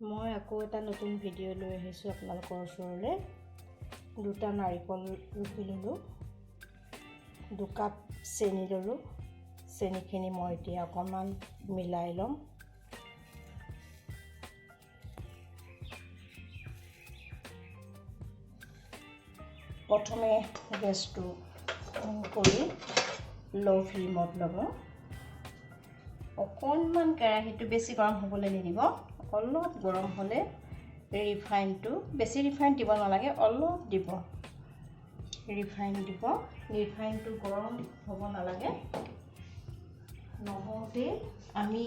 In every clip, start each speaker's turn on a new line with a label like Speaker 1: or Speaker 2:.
Speaker 1: মই আকৌ এটা নতুন ভিডিঅ' লৈ আহিছোঁ আপোনালোকৰ ওচৰলৈ। দুটা নাৰিকল ৰুকি ল'লোঁ, 2 কাপ চেনি ল'লোঁ। চেনিখিনি মই এতিয়া অকণমান মিলাই ল'ম। প্ৰথমে গেছটো অন কৰি ল' ফ্লেমত ল'ব। অকণমান কেৰাহীটো বেছি গৰম হ'বলৈ নিদিব। অলপ গৰম হ'লে ৰিফাইনটো, বেছি ৰিফাইন দিব নালাগে, অলপ দিব, ৰিফাইন দিব। ৰিফাইনটো গৰম হ'ব নালাগে। নহওঁতেই আমি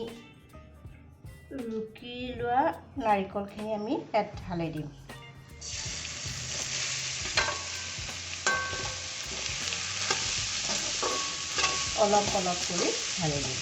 Speaker 1: ৰুকি লোৱা নাৰিকলখিনি আমি ইয়াত ঢালি দিম। অলপ অলপ কৰি ঢালি দিম।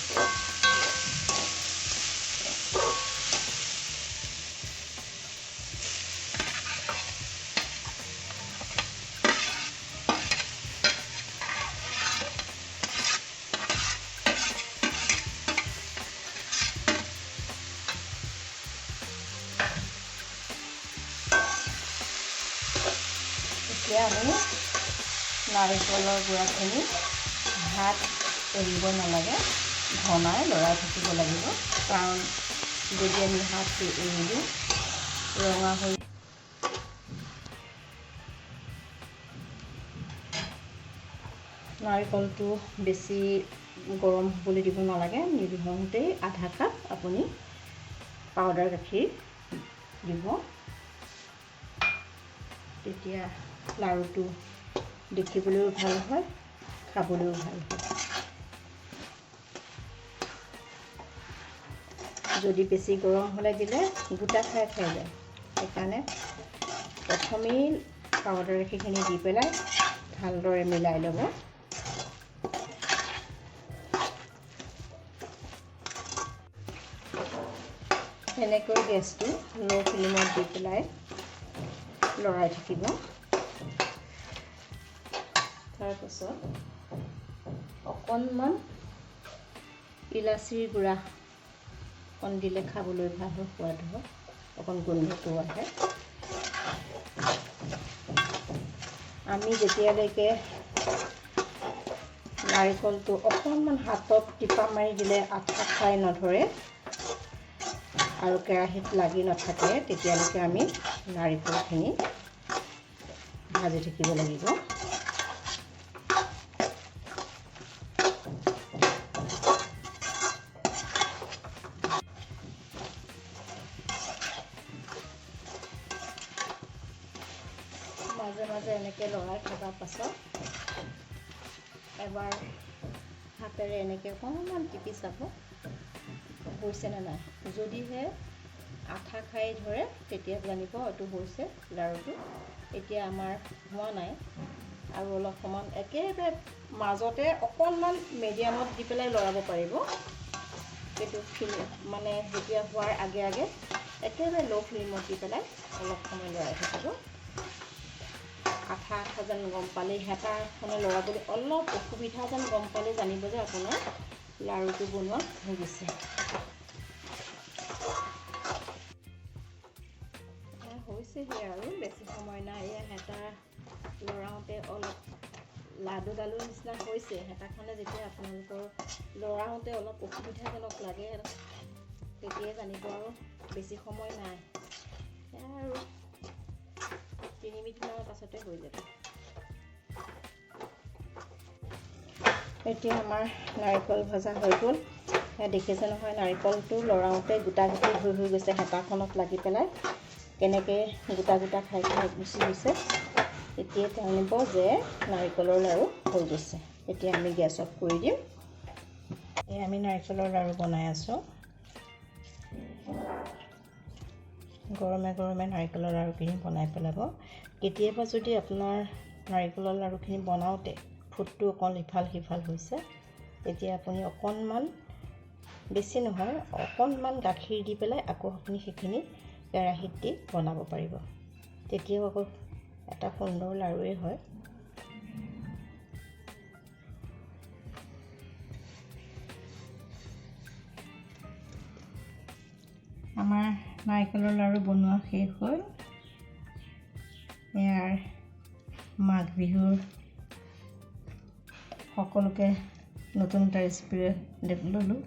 Speaker 1: এতিয়া আমি নাৰিকলৰ গুড়াখিনি হাত এৰিব নালাগে, ঘনাই লৰাই থাকিব লাগিব। কাৰণ যদি আমি হাতটো এৰি দিওঁ, ৰঙা হৈ। নাৰিকলটো বেছি গৰম হ'বলৈ দিব নালাগে। নিদিওঁতেই আধা কাপ আপুনি পাউডাৰ গাখীৰ দিব। তেতিয়া লাড়ুটো দেখিবলৈও ভাল হয়, খাবলৈও ভাল হয়। যদি বেছি গৰম হ'লে দিলে গোটা খাই খাই যায়। সেইকাৰণে প্ৰথমেই পাউডাৰ গাখীৰখিনি দি পেলাই ভালদৰে মিলাই ল'ব। সেনেকৈ গেছটো ল' ফ্লেমত দি পেলাই লৰাই থাকিব। তাৰপাছত অকণমান ইলাচিৰ গুড়া অকণ দিলে খাবলৈ ভাল হয়, সোৱাদ হয়, অকণ গোন্ধটোও আহে। আমি যেতিয়ালৈকে নাৰিকলটো অকণমান হাতত টিপা মাৰি দিলে আঠা খাই নধৰে আৰু কেৰাহীত লাগি নাথাকে, তেতিয়ালৈকে আমি নাৰিকলখিনি ভাজি থাকিব লাগিব। মাজে মাজে এনেকৈ লৰাই থকাৰ পাছত এবাৰ হাতেৰে এনেকৈ অকণমান টিপি চাব, হৈছেনে নাই। যদিহে আঠা খাই ধৰে, তেতিয়া জানিব এইটো হৈছে লাড়ুটো। এতিয়া আমাৰ হোৱা নাই। আৰু অলপ সমান একেবাৰে মাজতে অকণমান মিডিয়ামত দি পেলাই লৰাব পাৰিব। কিন্তু মানে যেতিয়া হোৱাৰ আগে আগে একেবাৰে ল' ফ্লেমত দি পেলাই অলপ সময় লৰাই থাকিব। আঠা আঠা যেন গম পালেই, হেতাখনে লৰাবলৈ অলপ অসুবিধা যেন গম পালে জানিব যে আপোনাৰ লাড়ুটো বনোৱা হৈ গৈছে। হৈছেহি আৰু বেছি সময় নাই। এয়া হেতা লৰাওঁতে অলপ লাডু লাডু নিচিনা হৈছে। হেতাখনে যেতিয়া আপোনালোকৰ লৰাওঁতে অলপ অসুবিধাজনক লাগে, তেতিয়াই জানিব আৰু বেছি সময় নাই। সেয়া আৰু 3 মিনিটমানৰ পাছতে হৈ যাব। এতিয়া আমাৰ নাৰিকল ভজা হৈ গ'ল। সেয়া দেখিছে নহয়, নাৰিকলটো লৰাওঁতে গোটা গুটি হৈ হৈ গৈছে। হেতাখনত লাগি পেলাই কেনেকৈ গোটা গোটা খাই খাই গুচি গৈছে। তেতিয়া জানিব যে নাৰিকলৰ লাড়ু হৈ গৈছে। এতিয়া আমি গেছ অফ কৰি দিম। এই আমি নাৰিকলৰ লাড়ু বনাই আছোঁ। গৰমে গৰমে নাৰিকলৰ লাড়ুখিনি বনাই পেলাব। কেতিয়াবা যদি আপোনাৰ নাৰিকলৰ লাড়ুখিনি বনাওঁতে ফুটটো অকণ ইফাল সিফাল হৈছে, তেতিয়া আপুনি অকণমান, বেছি নহয়, অকণমান গাখীৰ দি পেলাই আকৌ আপুনি সেইখিনি কেৰাহীত দি বনাব পাৰিব। তেতিয়াও আকৌ এটা সুন্দৰ লাড়ুৱেই হয়। আমাৰ নাৰিকলৰ লাড়ু বনোৱা শেষ হ'ল। ইয়াৰ মাঘ বিহুৰ সকলোকে নতুন এটা ৰেচিপিৰে ল'লোঁ।